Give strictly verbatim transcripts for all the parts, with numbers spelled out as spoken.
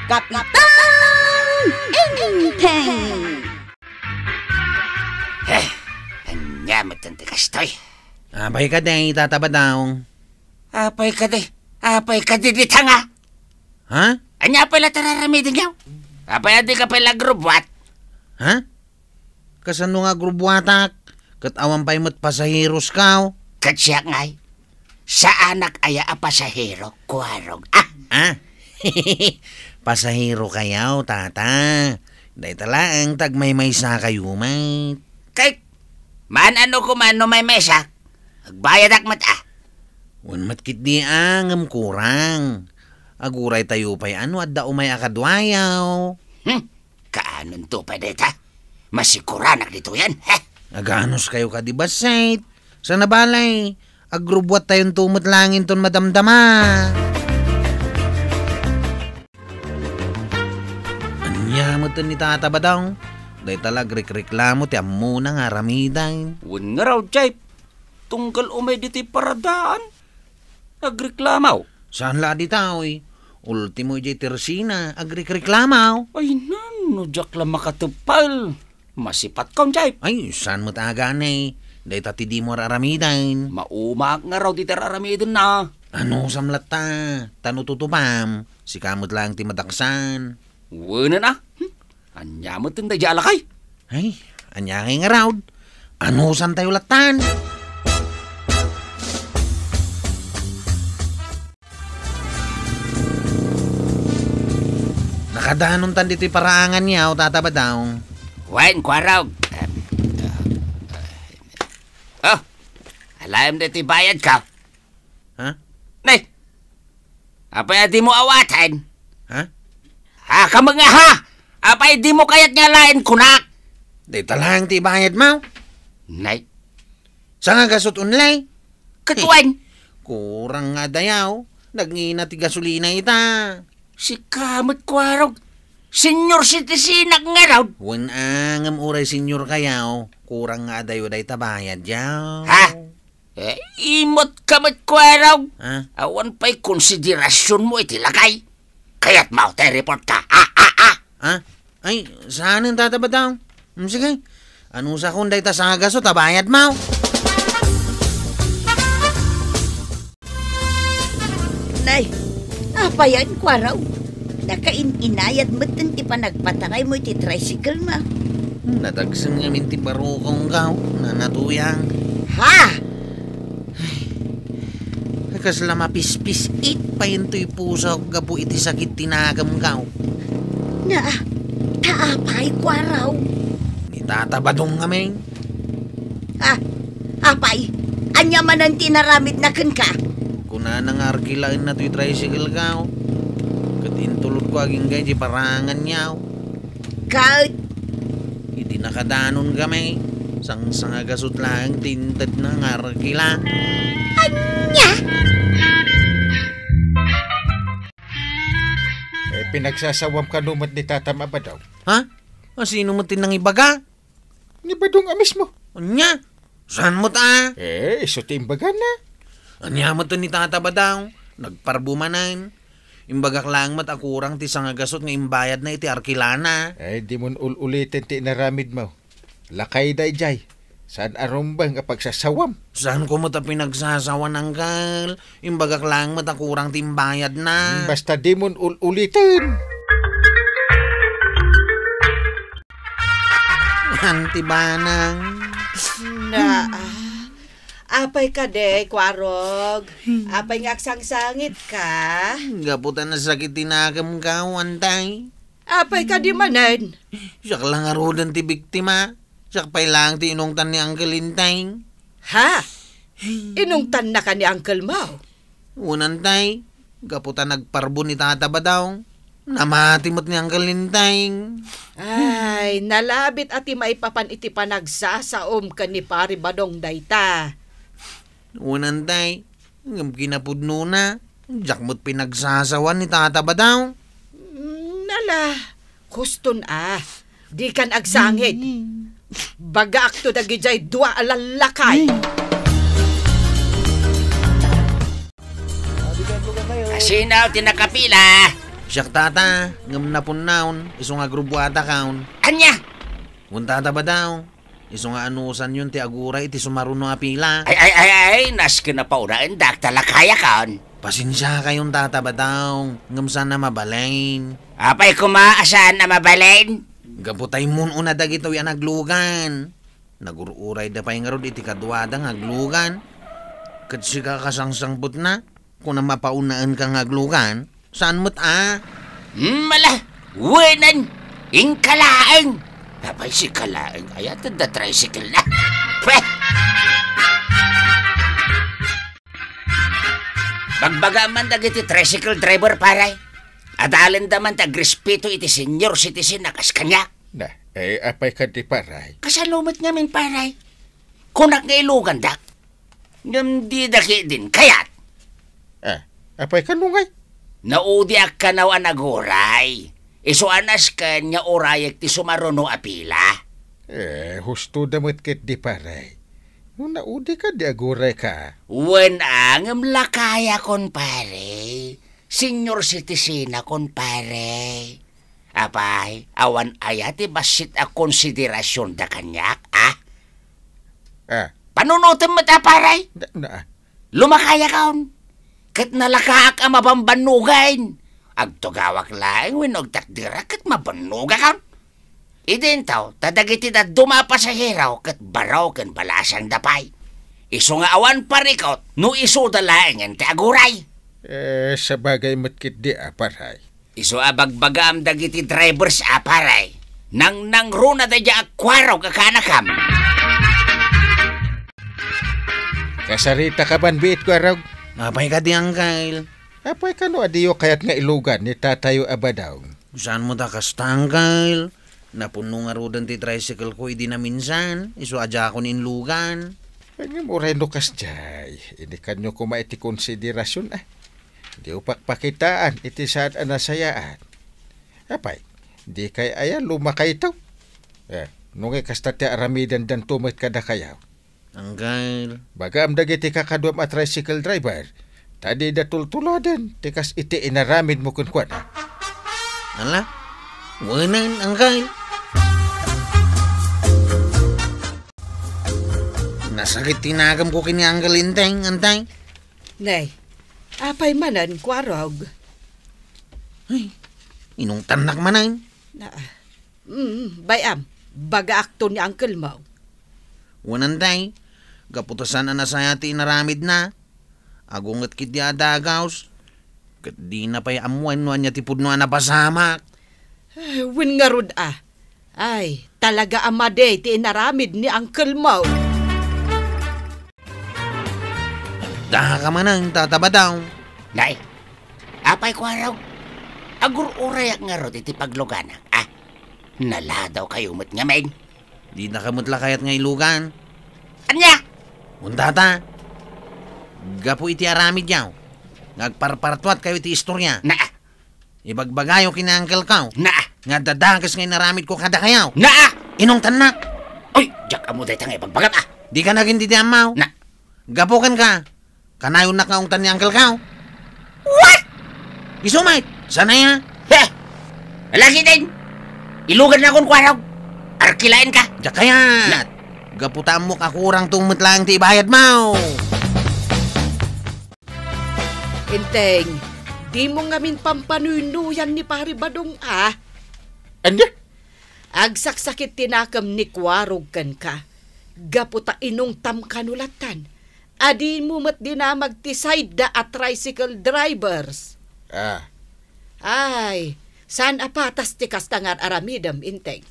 Kapitan Enteng! Eh, ania met ti kastoy? Apay kadi, Tata Badong? Apay kadi? Apay kadi dita nga? Ha? Ania pay la ti ar-aramidenyo? Apay a dika pay la agrubbuat? Ha? Kasano nga agrubbuatak? Ket awan pay met pasaheroskaw? Ket siak ngay, saanak aya a pasahero, Kuarog? Ah! Ah? Pasaherokayo, Tata. Dayta laeng ta agmaymaysakayo met. Kay, maan-ano koma no maymaysak? Agbayadak met, ah. Wen met ketdi a, ngem kurang. Aguraytayo pay a no adda umay a kaduayo. Hmm. Kaanonto pay dayta? Masikuranak ditoyen, he? Aganuskayo kadi bassit. Sana balay, agrubbuattayonto met laeng inton madamdama. Ania met ni Tata Badong? Dayta la agrikreklamo ti ammona nga aramiden. Wen ngarud, Jay. Tunggal umay ditoy paradaan, agreklamaw. Saan la ditoy? Ultimo idiay tersina, agrekreklamaw. Ay, nano, diak la makatepel. Masipatkon, Jay. Ay, saan met a gani? Dayta ti dimo ar-aramiden. Maumaak ngarud iti ar-aramidenna. Anusam latta, ta no tutupam, sika met laeng ti madaksan. Wenen a. Hmm? Ania met daydiay a lakay? Ay, ania ngay ngarud? Anusantayo lattan? Nakadanontan ditoy paraangan, Tata Badong. Wen, Kuarog. Oh, alaem ditoy bayadko. Ha? Nay! Apay a dimo awaten? Ha? Ha, kamo nga ha? Apay dimo kayat nga alaen kunak? Dayta laeng ti ibayadmo. Nay. Sangagasut onlay? Ket wen? Kurang nga adayo. Nagngina ti gasolina ita. Sika met, Kuarog. Senior citizenak ngarud. Wen a, ngem uray seniorkayo, kurang nga adayo dayta bayadyo. Ha? Eh, imot ka met, Kuarog. Ha? Awan pay konsiderasionmo iti lakay. Kayatmo ta i-report ka? Ah, ah, ah! Ha? Ay, saanen, Tata Badong. Hmm, sige. Anusakon dayta sangagasut a bayadmo? Nay, apayen, Kuarog? Nakain-inayad metten ti panagpataraymo iti tricycle-mo. Hmm, nadagsen ngamin ti barukongko, Nanatuyang. Ha? Ay, kasla mapispis-it pay intoy pusok gapu iti sakit ti nakemko. Na, ta apay, Kuarog? Ni Tata Badong ngamin. Ah, apay, ania manen ti inaramidna kenka? Kunana nga arkilaenna toy tricycle-ko. Ket intulodko agingga iti paraanganyo. Ket? Idi nakadanonmi, sangsangagasut laeng ti intedna nga arkila. Ania? Eh, pinagsasawam kano met ni Tata Badong? Ha? A, sino met ti nangibaga? Ni Badong a mismo. Ania? Saan met a? Eh, isu ti imbagana. Ania met ni Tata Badong? Nagparbo manen. Imbagak laeng met a kurang ti sangagasut nga imbayadna iti arkilana. Ay, dimon ul-uliten ti inaramidmo. Lakay daydiay. Saan a rumbeng a pagsasawam? Saanko met a pinagsasawan, Angkel. Imbagak laeng met a kurang ti imbayadna. Hmm, basta dimon ul-uliten. Anti banang. Na, ah. Apay kadi, Kuarog? Apay nga agsangsangitka? Gapu ta nasakit ti nakemko, Antay. Apay kadi manen? Siak la ngaruden ti biktima. Siak pay laeng ti inungtan ni Uncle Enteng. Ha? Inungtannaka ni uncle-mo? Wen, Antay, gapu ta nagparbo ni Tata Badong, namati met ni Uncle Enteng. Ay, nalabit a ti maipapan iti panagsasaom ken ni Pari Badong dayta. Wen, Antay, ngem kinapudnona, diak met pinagsasawan ni Tata Badong. Mm, nala, huston a, dikan agsangit. Bagaakto dagidiay dua a lallakay. Asino ti nakapila? Siak, tata, ngem napunnaon, isu nga agrubuatakon. Ania? Wen, tata Badaw, isu nga anusanyon ti aguray iti sumaruno a pila. Ay, ay, ay, ay, nasken a paunaendak ta lakayakon. Pasensiakayon, tata Badaw, ngem saan a mabalin. Apay koma a saan a mabalin? Gapu ta immun-una dagitoy a naglugan. Nagur-urayda pay ngarud iti kaduada nga aglugan. Ket sika kasangsangpetna, kunam a paunaenka nga aglugan? Saan met a? Hmm, ala, wenen, inka laeng. Apay, sika laeng, aya, tedda tricycle na. Pweh! Bagbagaam man dagiti tricycle driver, pare. Adalenda man ti agrespeto iti senior citizen a kas kaniak. Na, eh, apay kadi, pare? Kasano met ngamin, pare? Kunak nga ilugandak. Ngem dida ketdin kayat. Ah, apay kano ngay? Naudiak kano a naguray. Isu a nasken nga urayek ti sumaruno a pila. Eh, husto da met ketdi, pare. No naudi ka, di aguray ka. Wen a, ngem lakayakon, pare. Senior citizenakon, pare. Apay, awan aya ti bassit a konsiderasionda kaniak, a? Ah. Panunotem met a, pare. Na, na, ah. Lumakayakon. Ket nalakaak a mabambannogen. Agtugawak laeng wenno agtakderak ket mabannogakon. Idinto, ta dagiti dadduma a pasahero ket baro ken balasangda pay. Isu nga awan parikot no isuda laengen ti aguray. Eh, sabagay met ketdi a, pare. Isu a bagbagaam dagiti drivers a, pare. Nangnangruna daydiay a kuarog a kaanakam. Kasarita ka man biit, kuarog? Apay kadi, uncle? Apay kano a diyo kayat nga ilugan ni tatayo a Badaw? Saan met a kasta, uncle? Napunno ngaruden ti tricycle ko idi naminsan, isu a diakon inlugan. Ngem uray no kasdiay, inikkanyo koma iti konsiderasion, a. Diyo pakpakitaan iti saan a nasayaat. Apay, dikay aya lumakayto? Eh, no ngay kasta ti aramidendanto met kadakayo. Uncle. Bagaam dagiti kakaduam a tricycle driver, ta dida tultuladen ti kas iti inaramidmo kenkuana. Ala? Wenen, uncle. Nasakit ti nakemko ken ni Uncle Enteng, Enteng. Nay, apay manen, kuarog? Ay, inungtannak manen. Na, mm, bay-am, bagaakto ni uncle mo. Wen, Enteng, gapu ta saan a nasayaat ti inaramidna. Agunget ketdi a dagus, ket dina pay ammoen no ania ti pudno a napasamak. Eh, wen ngarud a. Ay, talaga a madi ti inaramid ni uncle mo. Daka manen, tata Badaw. Nay, apay kuarog? Agur-urayak ngarud iti pagluganak, a? Naladawkayo met ngamin. Didaka met la kayat nga ilugan. Ania? Wen, tata, gapu iti aramidyo, nga agparpartuatkayo iti istoria. Na, Ibagbagayo ken ni uncle ko. Na. Nga adda dakes nga inaramidko kadakayo. Na. Inungtannak. Oy, diak ammo dayta nga ibagbagam, a. Dika nagin didi ammaw. Na. Gapu kenka, kanayonnak nga ungtan ni uncle ko. What? Isu met, saan aya? He! Ala ketdin. Ilugannakon kuarog. Arkilaenka. Diak kayat. Na. Gapu ta ammok a kurangto met laeng ti ibayadmo. Enteng, dimo ngamin pampanuynuyan ni Pari Badong, a? Ania? Agsaksakit ti nakem ni Kuarog kenka, gapu ta inungtam kano lattan a dimo met dinamag ti saydda a tricycle drivers. A. Ay, saan a patas ti kasta nga ar-aramidem, Enteng.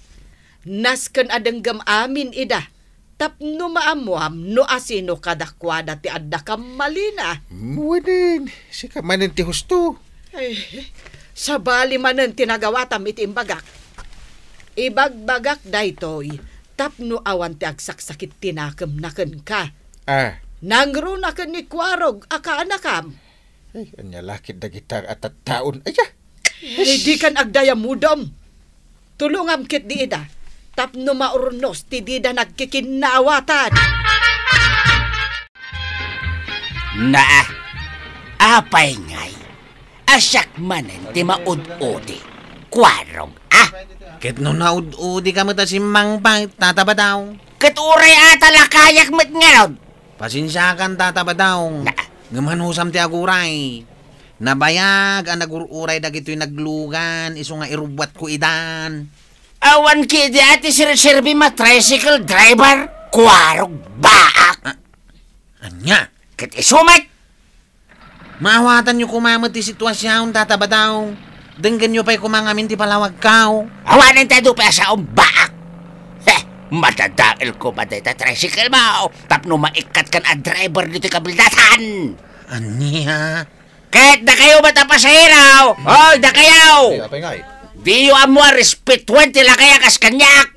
Nasken a denggem amin ida, tapno maammuam no asino kadakuada ti adda kammalina. Wen, sika manen ti husto. Ay, sabali manen ti nagawatam iti imbagak. Ibagbagak daytoy tapno awan ti agsaksakit ti nakemna kenka. A. Nangruna ken ni Kuarog a kaanakam. Ay, ania la ket dagita a tattaon? Aya! Ay, dikan agdayamudom. Tulongam ketdi ida, tapno maurnos ti dida nagkikinnaawatan. Naa, apay ngay? A siak manen ti maud-udi. Kuarog, a? Ket no naud-udika met a simmangpet, Tata Badong. Ket uray a talakayak met ngarud. Pasensiakan, Tata Badong. Na. Ngem anusam ti aguray? Nabayag a nagur-uray dagitoy naglugan, isu nga irubbuatko idan. Awan ketdi a ti serserbim a tricycle driver, kuarog baak. A-, ania? Ket isu met. Maawatanyo koma met ti situasion, Tata Badong. Denggenyo pay koma ngamin ti palawagko. Awanen ta adu pay a saom, baak. Heh, madadael koma dayta tricycle mo tapno maikkat kan a driver ditoy kabildatan. Ania? Ket dakayo met a pasahero, oy, dakayo! Ay, apay ngay? Diyo ammo a respetuen ti lakay a kas kaniak.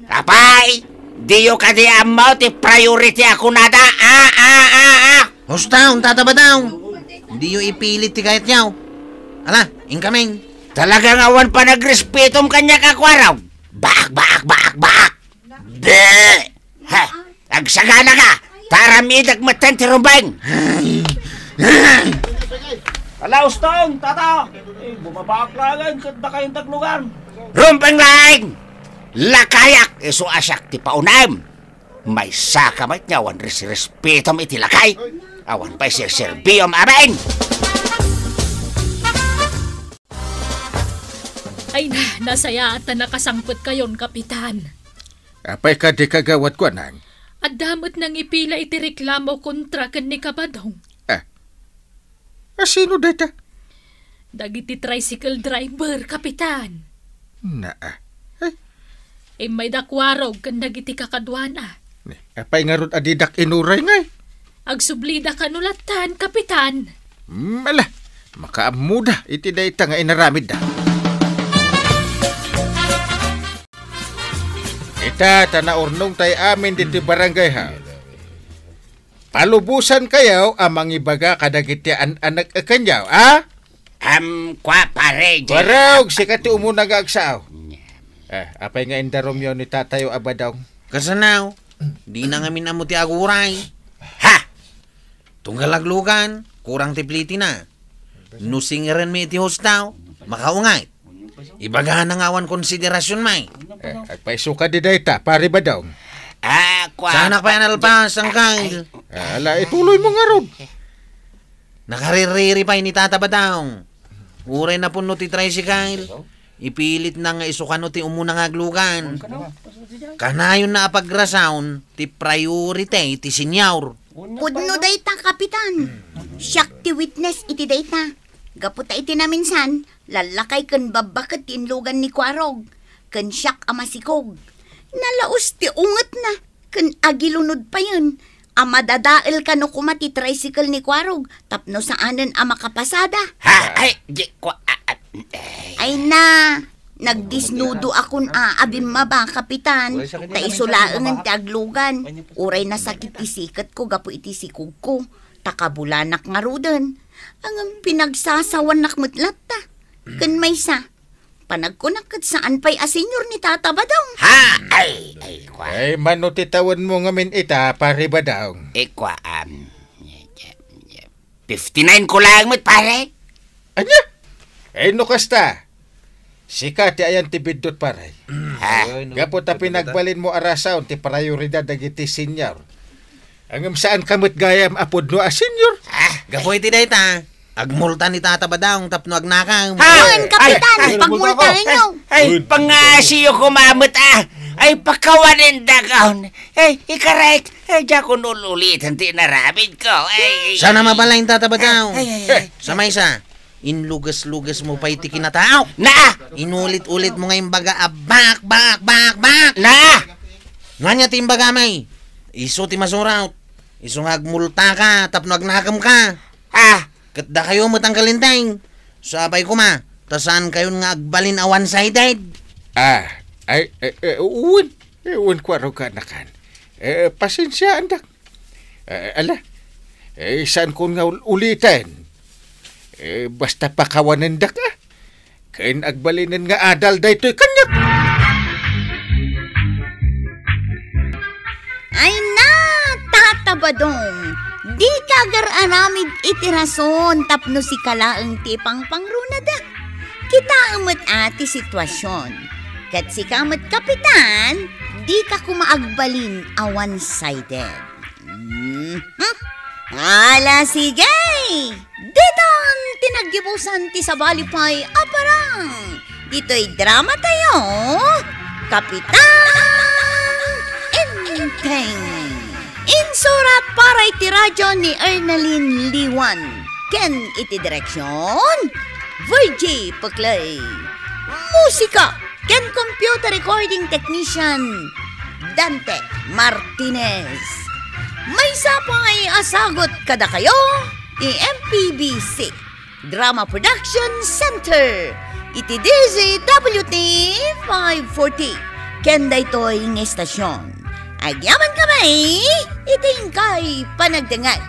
Apay, diyo kadi ammo ti priority a kunada? A, a, a, a! Husto, Tata Badong. Diyo ipilit ti kayatyo. Ala, inkamin. Talaga nga awan panagrespetom kaniak a kuarog. Baak, baak, baak, baak! Be! Ha! Agsagana ka! Taramidak metten ti rumbeng! Ala, Hustong, Tata! Eh, bumabaklangan ket dakayo ti aglugan. Rumbeng laeng! Lakayak, isu a siak ti paunam! Maysaka met nga awan resrespetom iti lakay! Awan pay serserbiom amin! Ay na, nasayaat ta nakasangpetkayon, Kapitan. Apay kadi kagawad ko, anang? Adda met nangipila iti reklamo kontra ken ni Kabadong. Ah. A sino dayta? Dagiti tricycle driver, Kapitan. Naa. Ay. Immay da kuarog ken dagiti kakaduana. Ni, apay ngarud a didak inuray ngay? Agsublida kano lattan, Kapitan. Mm, ala, makaammoda iti dayta nga inaramidda. Ita, ta naurnongtay amin ditoy barangay hall. Palubosankayo a mangibaga kadagiti an-anak a kaniayo, a? Am, kua, pare, di- Kuarog, sika ti umuna nga agsao. Ah, apay nga indarumyo ni Tatayo a Badong? Kasano? Dina ngamin ammo ti aguray. Ha? Tunggal aglugan, kurang ti plitina. No singerenmi iti husto, makaunget. Ibagana nga awan konsiderasionmi. Eh, agpayso kadi dayta, Pare Badong. Ah, kua- Saanak pay a nalpas, Angkay. Ah, ala, ituloymo ngarud. Nakaririri pay ni Tata Badong. Uray napunno ti tricycle, ipilitna nga isu kano ti umuna nga aglugan. Kanayonna a pagrason ti priority ti senior. Pudno dayta, Kapitan. Siak ti witness iti dayta. Gapu ta iti naminsan, lallakay ken babbaket ti inlugan ni Kuarog, ken siak a masikog. Nalaus ti ungetna, ken agilunod payen a madadael kano koma ti tricycle ni Kuarog tapno saanen a makapasada. Ha? Ay, di ko, a, a, ay. Ay na, nagdisnudo akon a, a bimmaba, Kapitan, ta isu laengen ti aglugan. Uray nasakit ti siketko gapu iti sikogko, ta kabulanak ngaruden. Ngem pinagsasawanak met latta. Ken maysa, panagkunak ket saan pay a senior ni Tata Badong. Ha? Ay, ay, kua. Ay, mano ti tawenmo ngamin ita, Pare Badong? Eh, kua, um, fifty-nine ko laeng met, pare. Ania? Ay, no kasta. Sika ti ayan ti biddut, pare. Ha? Ay, no. Gapu ta pinagbalinmo a rason ti prioridad dagiti senior. Ngem saanka met gayam a pudno a senior. Ah, gapu iti dayta, agmulta ni Tata Badong tapno agnakaw. Ha? Ay, Kapitan, ay, pagmultaenyo. Ay, ay, pangasiyo koma met, ah. Ay, pakawanen dakon. Ay, ikarek. Ay, diakon ul-ulitan ti inaramidko. Ay. Sana mabalain, Tata Badong. Ay, ay, ay. Sa maysa, inluges-lugesmo pay ti kinatao. Naa! Inulit-ulitmo nga imbaga a bak, bak, bak, bak! Naa! No ania ti imbagami? Isu ti masurat. Isu nga agmultaka tapno agnakemka. Ah! Ket dakayo met, Angkal Enteng. Sapay koma, ta saankayon nga agbalin a one-sided. Ah, ay, eh, eh, wen. Eh, wen, kuarog, kaanakan. Eh, pasensiaandak. Eh, ala. Eh, saanko nga ul-, uliten. Eh, basta pakawanendak, ah. Ken agbalinen nga adal daytoy kaniak. Ay na, Tata Badong, Dika agar-aramid iti rason tapno sika laeng ti ipangpangrunada. Kitaem met a ti situasion. Ket sika met, Kapitan, dika koma agbalin a one-sided. Mhm. Ala, sige! Ditan ti naggibusan ti sabali pay a parang. Ditoy drama tayo, Kapitan Enteng. Insurat para iti radyo ni Ernalyn Liwan. Ken iti direksyon, Virgie Peclay. Musika ken computer recording technician, Dante Martinez. Maysa pay a sagut kadakayo ti M P B C Drama Production Center iti D Z W T five forty ken daytoy nga estasion. Agyaman kami iti inkay panagdengngeg.